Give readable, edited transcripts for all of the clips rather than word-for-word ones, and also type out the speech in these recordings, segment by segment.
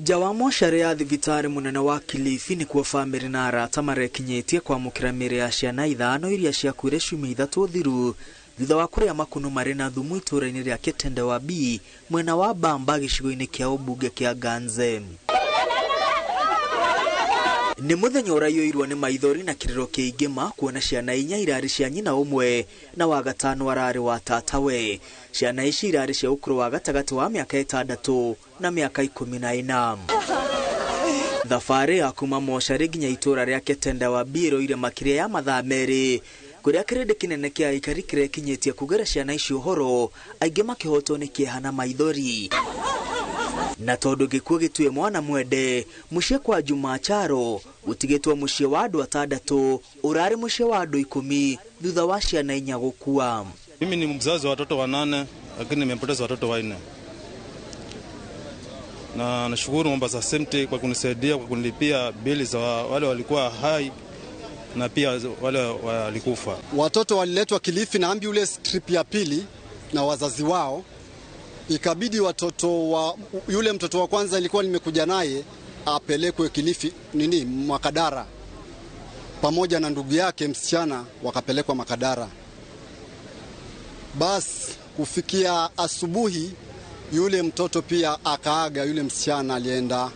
Nja wa mocarĩ ya thibitarĩ mũnene wa Kilifi nĩkuo bamĩrĩ na arata marekinyĩtie kwamũkĩra mĩĩrĩ ya ciana ithano iria ciakuire ciumia ithatũ thiru thutha wa kũrĩa makunũ marĩ na thumu itũũra-inĩ rĩa Kitendewa B mwena wa Bamba gĩcigo-inĩ kĩa ũmbunge kĩa Ganze. Nĩ mũthenya ũraiyũirwo nĩ maithori na kĩrĩro kĩingĩ ma kuona ciana inya irarĩ cia nyina ũmwe na wa gatano ararĩ wa tatawe. Ciana ici irarĩ cia ũkũrũ wa gatagatĩ wa mĩaka 6 na mĩaka 14. Thabarĩ ya kuma mocarĩ nginya itũũra rĩa Kitendewa B ĩroire makĩria ya mathaa 2 kũrĩa kĩrĩndĩ kĩnene kĩa aikari kĩrekinyĩtie kugĩra ciana ici ũhoro, aingĩ makĩhotwo nĩ kĩeha na maithori. Na tondũ gĩkuũ gĩtue mwana mwende, mũciĩ kwa Juma Charo gũtigĩtwo mũciĩ wa andũ 6 ũrarĩ mũciĩ wa andũ 10 thutha wa ciana 4 gũkua. Mimi ni mzazi wa watoto 8 lakini nimepoteza watoto 4. Na nashukuru Mombasa City kwa kunisaidia kwa kunilipia bili za wale walikuwa hai na pia wale walikufa. Watoto waliletwa Kilifi na ambulance trip ya pili na wazazi wao. Ikabidi watoto wa yule mtoto wa kwanza ilikuwa nimekuja naye apelekwe Kilifi nini Makadara, pamoja na ndugu yake msichana wakapelekwa Makadara. Bas kufikia asubuhi yule mtoto pia akaaga, yule msichana alienda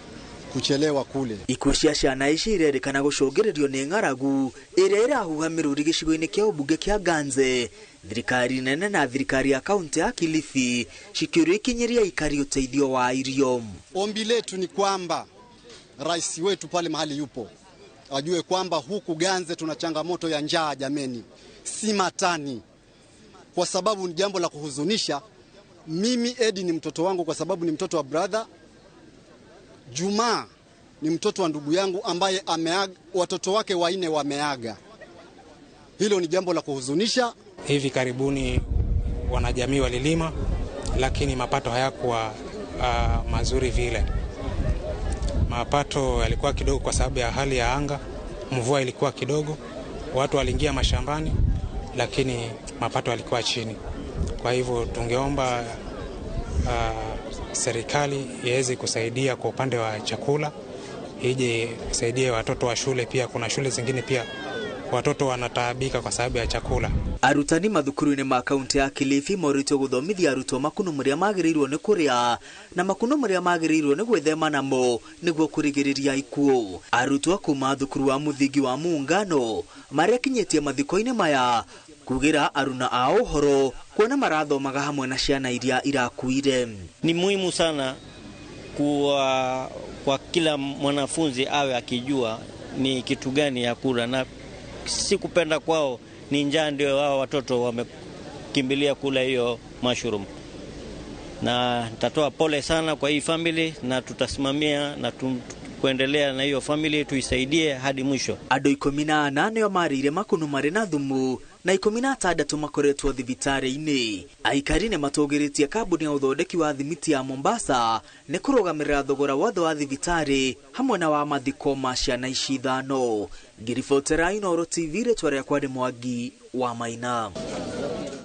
kuchelewa kule. Ikuũ cia ciana ici irerĩkana gũcũngĩrĩrio nĩ ng'aragu ĩrĩa ĩrahuha mĩrũri gĩcigo-inĩ kĩa ũmbunge kĩa Ganze. Thirikari nene na thirikari ya kaunti ya Kilifi cikĩũrio ikinyĩria aikari ũteithio wa irio. Ombi letu ni kwamba rais wetu pale mahali yupo ajue kwamba huku Ganze tuna changamoto ya njaa jameni, si matani, kwa sababu ni jambo la kuhuzunisha. Mimi Edi ni mtoto wangu kwa sababu ni mtoto wa brother. Juma ni mtoto wa ndugu yangu ambaye ameaga, watoto wake 4 wameaga. Hilo ni jambo la kuhuzunisha. Hivi karibuni wanajamii walilima, lakini mapato hayakuwa mazuri vile. Mapato yalikuwa kidogo kwa sababu ya hali ya anga, mvua ilikuwa kidogo, watu waliingia mashambani, lakini mapato yalikuwa chini. Kwa hivyo tungeomba serikali iweze kusaidia kwa upande wa chakula, ije isaidie watoto wa shule pia. Kuna shule zingine pia watoto wanataabika kwa sababu ya chakula. Arutani mathukuru-inĩ ma kaunti ya Kilifi morĩtio gũthomithia arutwo makunũ marĩa magĩrĩirwo nĩ kũrĩa na makunũ marĩa magĩrĩirwo nĩ gwĩthema namo nĩguo kũrigĩrĩria ikuũ. Arutwo kuma thukuru wa mũthingi wa Muungano marĩa kinyĩtie mathiko-inĩ maya kugĩra aruna ao ũhoro kuona marathomaga hamwe na ciana iria irakuire. Ni muhimu sana kwa kila mwanafunzi awe akijua ni kitu gani ya kula, na si kupenda kwao ni njaa ndio wao watoto wamekimbilia kula hiyo mushroom. Na nitatoa pole sana kwa hii family, na tutasimamia na kuendelea na hiyo family tuisaidie hadi mwisho. Andũ 18 nĩo marĩire makunũ marĩ na thumu na 16 makoretwo thibitarĩ-inĩ. Aikari nĩ matũgĩrĩtie kambuni ya ũthondeki wa thimiti ya Mombasa nĩ kũrũgamĩrĩra thogora wothe wa thibitarĩ hamwe na wa mathiko ma ciana ici 5. Ngĩribotera Inooro TV, rĩtwa rĩakwa nĩ Mwangi wa Maina.